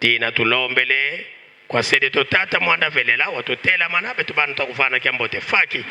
Tina tulombele kwa sede totata mwanda velela watutela mana betu banu takufana kyambote faki.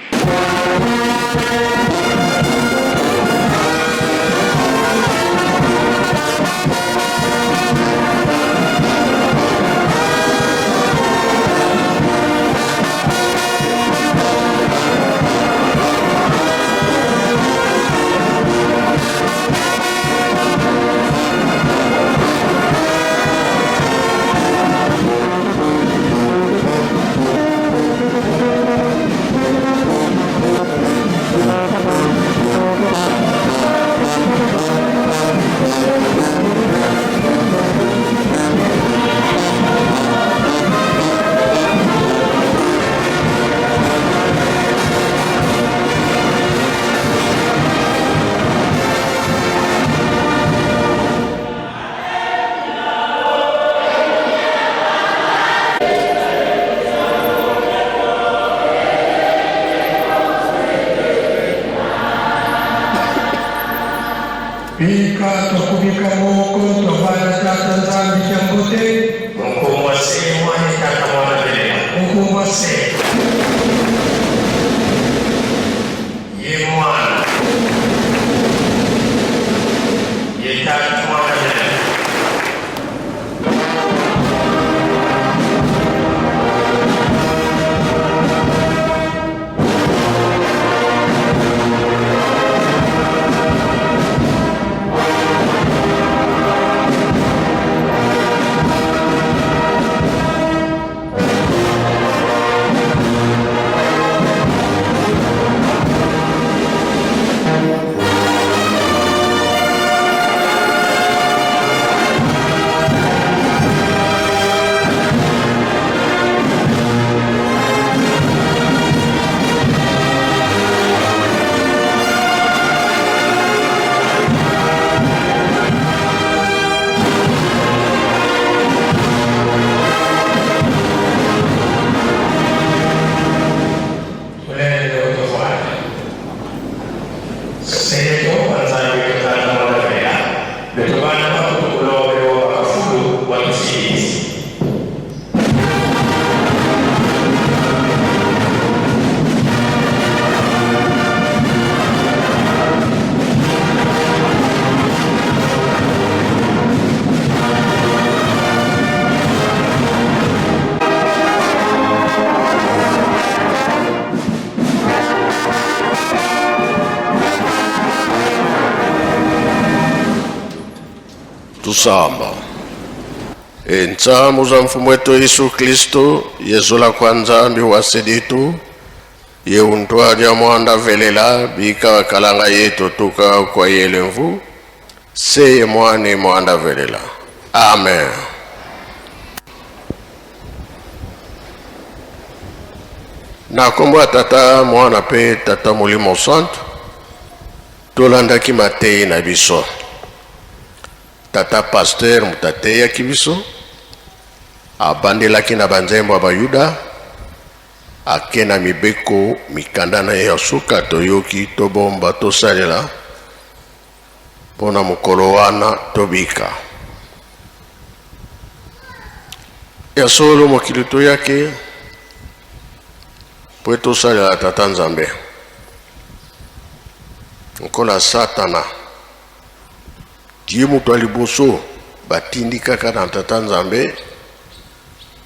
Bika twakubika moko twabala tata Nzambi kya mbote. Nkumbwa se mwana tata mwana velela. Nkumbwa se. Ye mwana. Ye tata mwana velela. Tusamba. Entsamu za mfumu wetu Yesu Kristo yezula kwa Nzambi wa seditu ye untwalya mwanda velela bika kalanga yetu tuka kwa yelemvu seye mwane mwanda velela. Amen. Na kombo ya Tata, Mwana pe Tata Molimo Santu, tolandaki mateyi na biso. Tata pasteur moto ateyaki biso, abandelaki na banzembo ya Bayuda, ake na mibeko mikanda na ye ya suka toyoki, tobomba, tosalela mpo na mokolo wana tobika. Ya solo mokili toyaki mpo tosalela Tata Nzambe. Lokola Satana ye moto ya liboso batindi kaka na Tata Nzambe,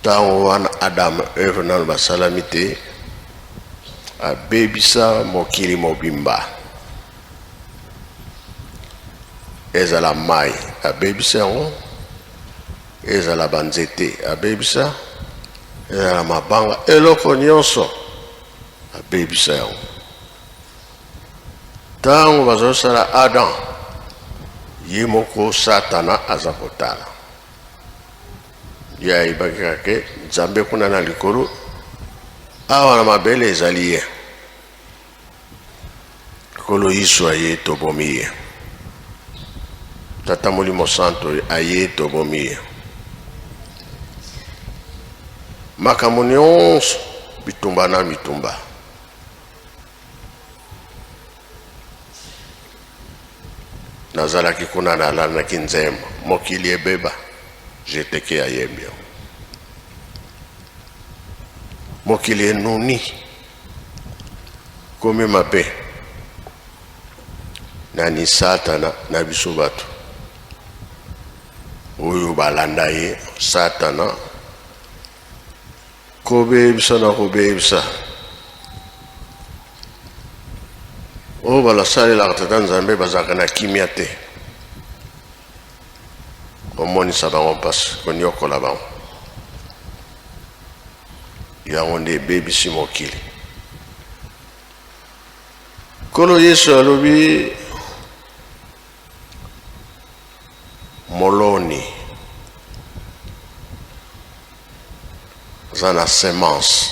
ntango wana Adam Eve nano basalami te, abebisa mokili mobimba, ezala mai abebisa yango, ezala banzete abebisa, ezala mabanga, eloko nyonso abebisa yango. Ntango bazosala Adam, ye moko Satana aza kotala. Ye ayebaki kaka ke Nzambe kuna na likolo, awa na mabele ezali ye. Nkolo Yesu aye, tobomi ye. Tata Molimo Santo aye, tobomi ye. Makambo nyonso bitumba na bitumba. Nazalaki kuna, nalandaki nzembo mokili ebeba. Jeteke ayembi yango. Mokili enuni, komi mabe. Nani Satana na biso bato oyo balanda ye Satana kobebisa na kobebisa oyo balasalelaka tata Nzambe bazalaka na kimia te, komonisa bango mpasi, konyokola bango, yango nde ebebisi mokili. Nkolo Yesu alobi moloni aza na semence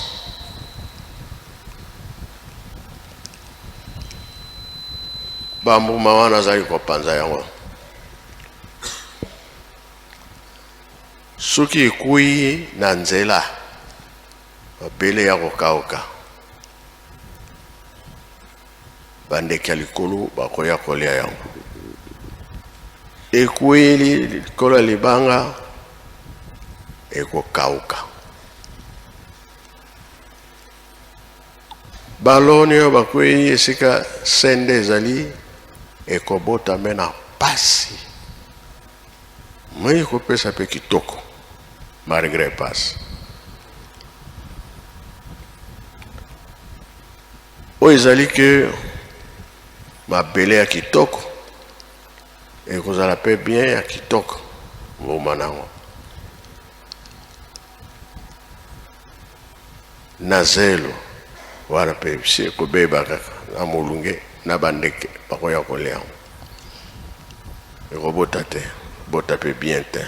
bambuma wana azali kopanza yango soki ekwei na nzela mabele ya kokauka Bandeke ya likolo bakoya kolia yango. Ekweli likolo ya libanga, ekokauka. Baloni oyo bakwei esika sende ezali, ekobota me na pasi, me ekopesa mpe kitoko malgre pasi. Oyo ezali que mabele ya kitoko ekozala pe bien ya kitoko mbuma nango na zelo wana pe si ekobeba kaka na molunge na bandeke bakoya kolia yango ekobota te bota pe bien te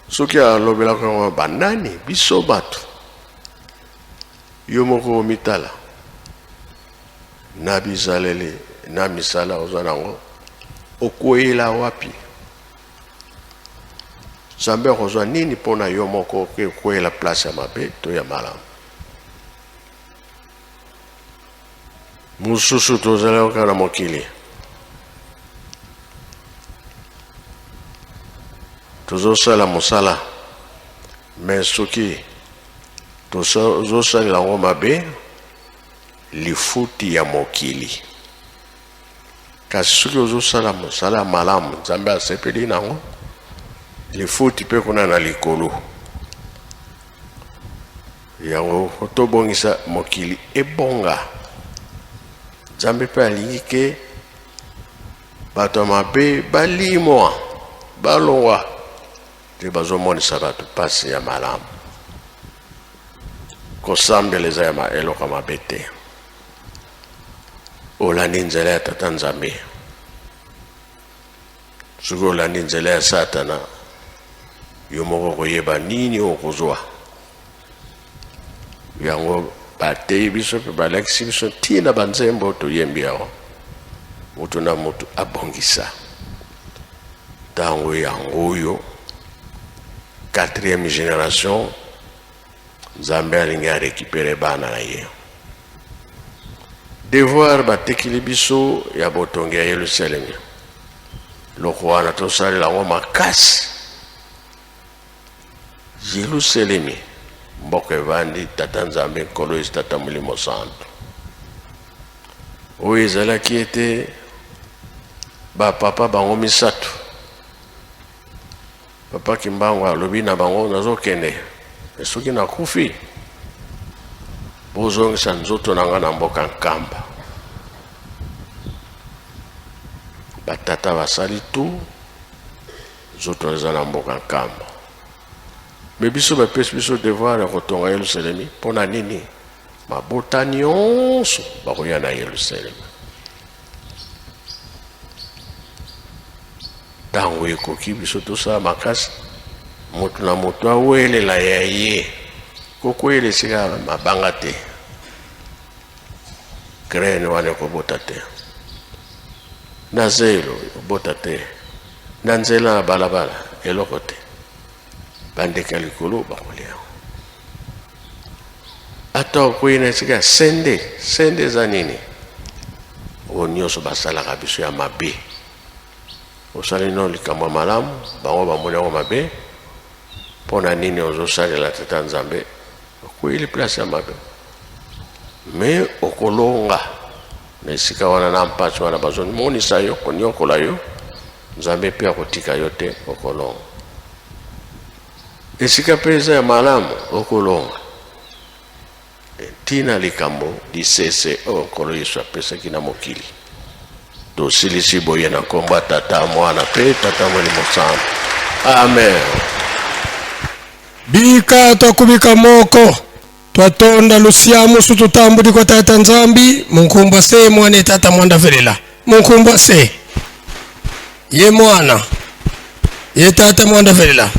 soki alobelaka yango banani biso bato Yo moko omitala na bizaleli na misala oza nango, okweyela wapi? Nzambe akozwa nini mpo na yo moko oke okweyela place ya mabe to ya malamu? Mosusu tozali kaka na mokili, tozosala mosala me soki Tozosalela yango mabe, lifuti ya mokili. Kasi soki ozosala mosala ya malamu, Nzambe asepeli na yango, lifuti mpe kuna na likolo. Yango tobongisa mokili ebonga. Nzambe mpe alingi ke bato ya mabe balimwa, balongwa. Te bazomonisa bato mpasi ya malamu. Kosambela eza ya eloko ya mabe te. Olandi nzela ya Tata Nzambe. Soki olandi nzela ya Satana, yo moko okoyeba nini okozwa. Yango bateyi biso mpe balakisi biso ntina banzembo toyembi yango. Moto na moto abongisa. Ntango yango oyo quatrième génération, Nzambe alingi a récupérer bana na ye. Devoir batekili biso ya botongi ya Yelusalemi, loko wana tosalela yango makasi. Yelusalemi mboka evandi Tata Nzambe Nkolo Yesu Tata Molimo Santu. Oyo ezalaki ete bapapa bango misato, Papa Kimbangu alobi na bango, nazokende soki nakufi bozongisa nzoto na nga na mboka Nkamba. Batata basali tout Nzoto eza na mboka Nkamba. Me biso bapesi biso devoir ya kotonga Yelusalemi mpo na nini? Mabota nyonso bakoya na Yelusalemi. Ntango ekoki biso tosala makasi, moto na moto awelela ya ye, kokweyela esika mabanga te, graine wana ekobota te, na zelo ekobota te. Na nzela na balabala eloko te, bandeke ya likolo bakolia yango. Ata okwei na esika ya sende, sende eza nini? Oyo nyonso basalaka biso ya mabe. Osali no likambo ya malamu, bango bamoni yango mabe. Mpo na nini ozosalela Tata Nzambe? Okweyeli place ya mabe, me okolonga na esika wana na mpasi wana bazomonisa yo, konyokola yo. Nzambe mpe akotika yo te, okolonga. Esika mpe eza ya malamu, okolonga. Ntina likambo lisese oyo Nkolo Yesu apesaki na mokili. Tosilisi boye na nkombo ya Tata, Mwana mpe Tata Molimo Santu. Amen. Bika twakubika moko twatonda lusiamusu tutambuli kwa Tata Nzambi munkumbwa se mwana e Tata mwanda velela munkumbwa se ye mwana ye Tata mwanda velela.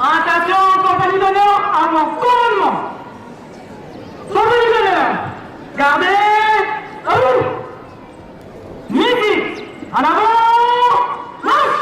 Attention, compagnie d'honneur, à mon commandement. Compagnie d'honneur, gardez, à vous. Musique, en avant, marche.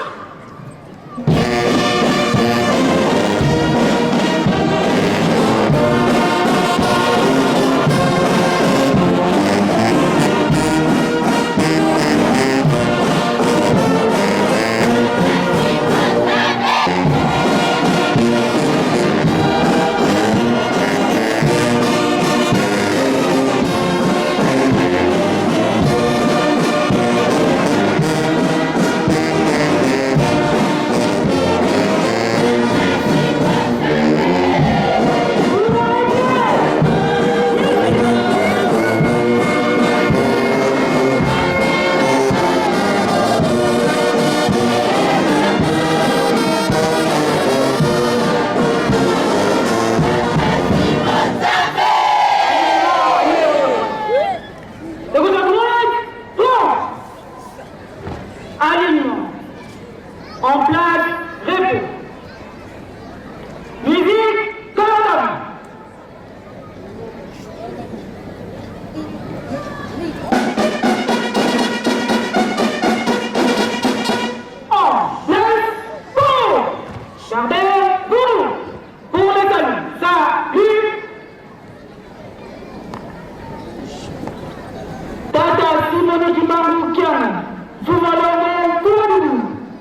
Mfuma Longo, Mfuma Dudu,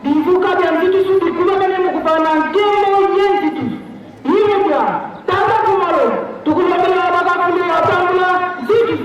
bivuka bia nzitusu bikuma mene mukupana nkembo ye nzitu. Yimutya, tata Mfuma Longo, tukulombela bakakulu atambula nzitu.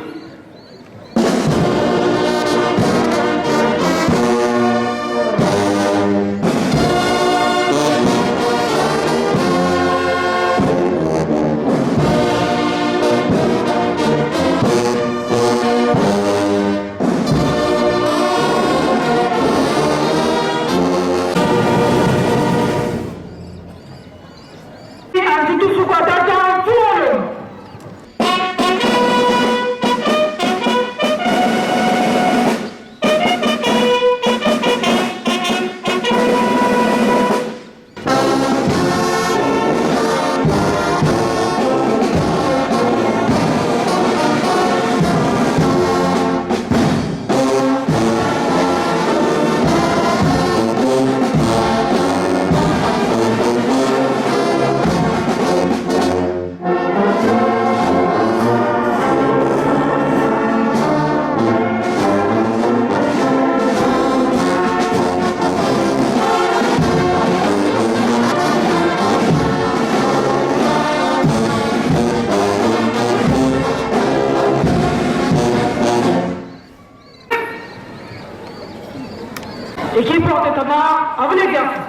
Équipe porte-étendard, à vous les garçons.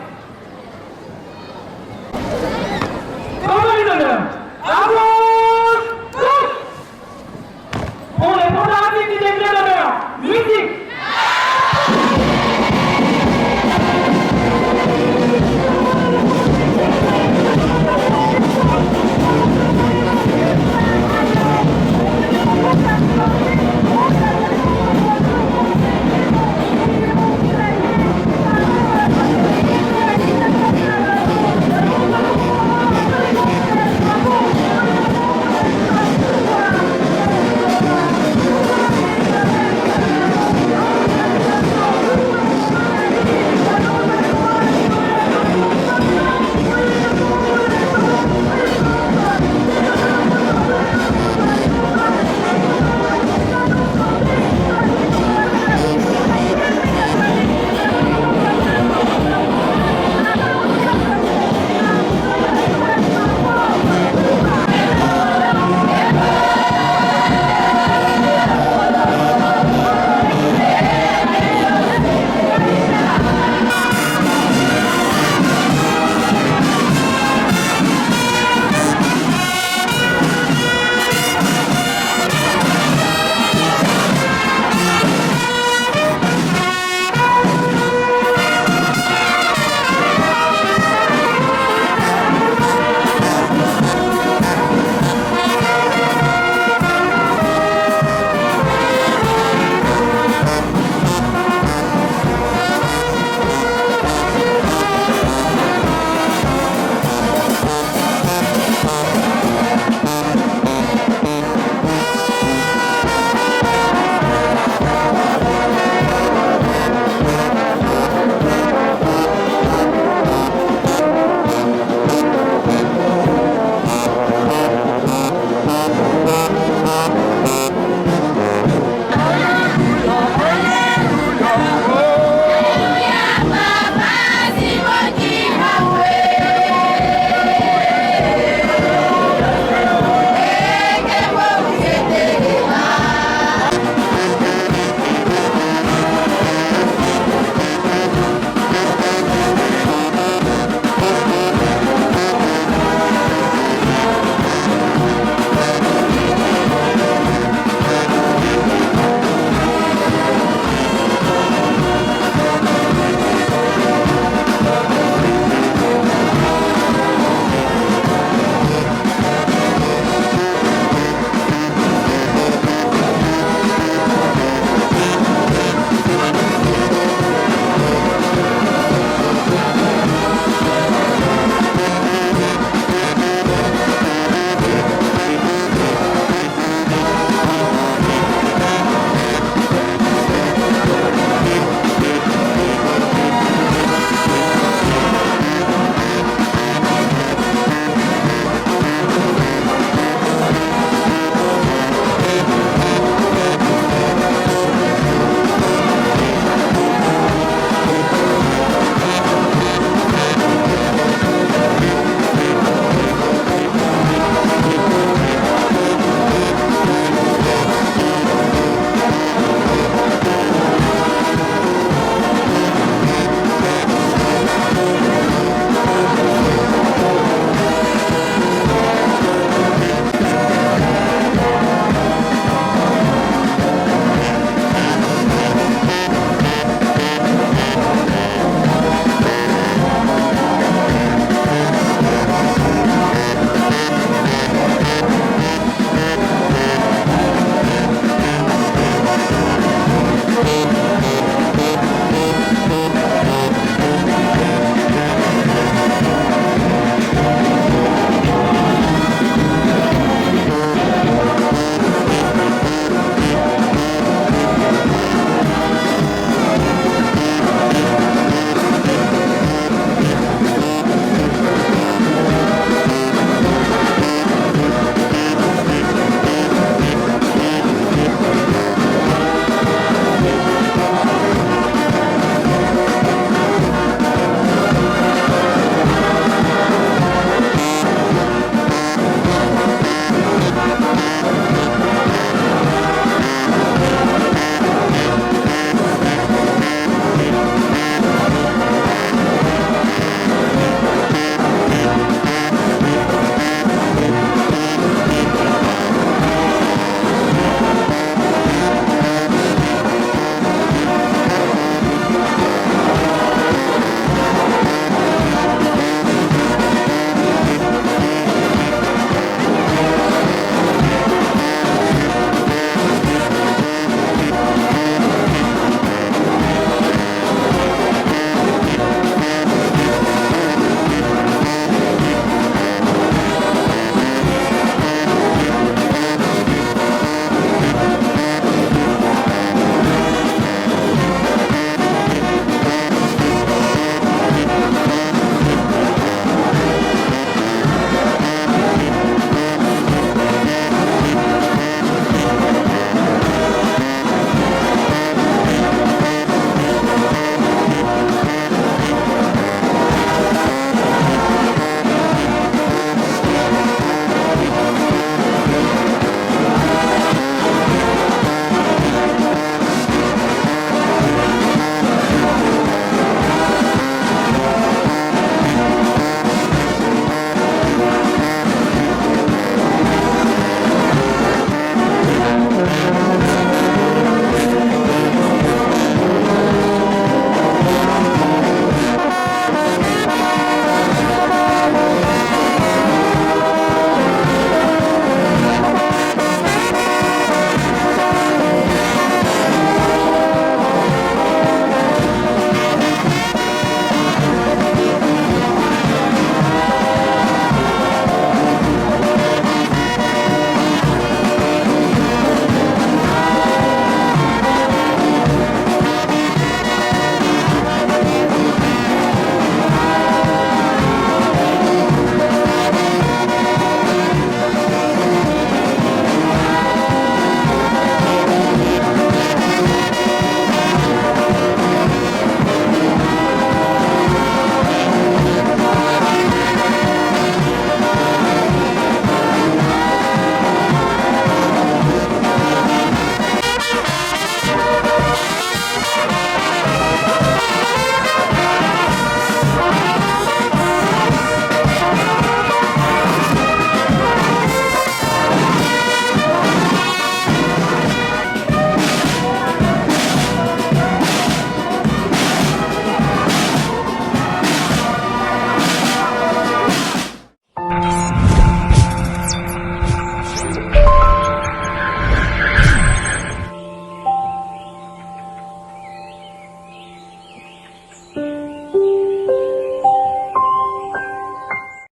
Compagnie d'honneur, à vous.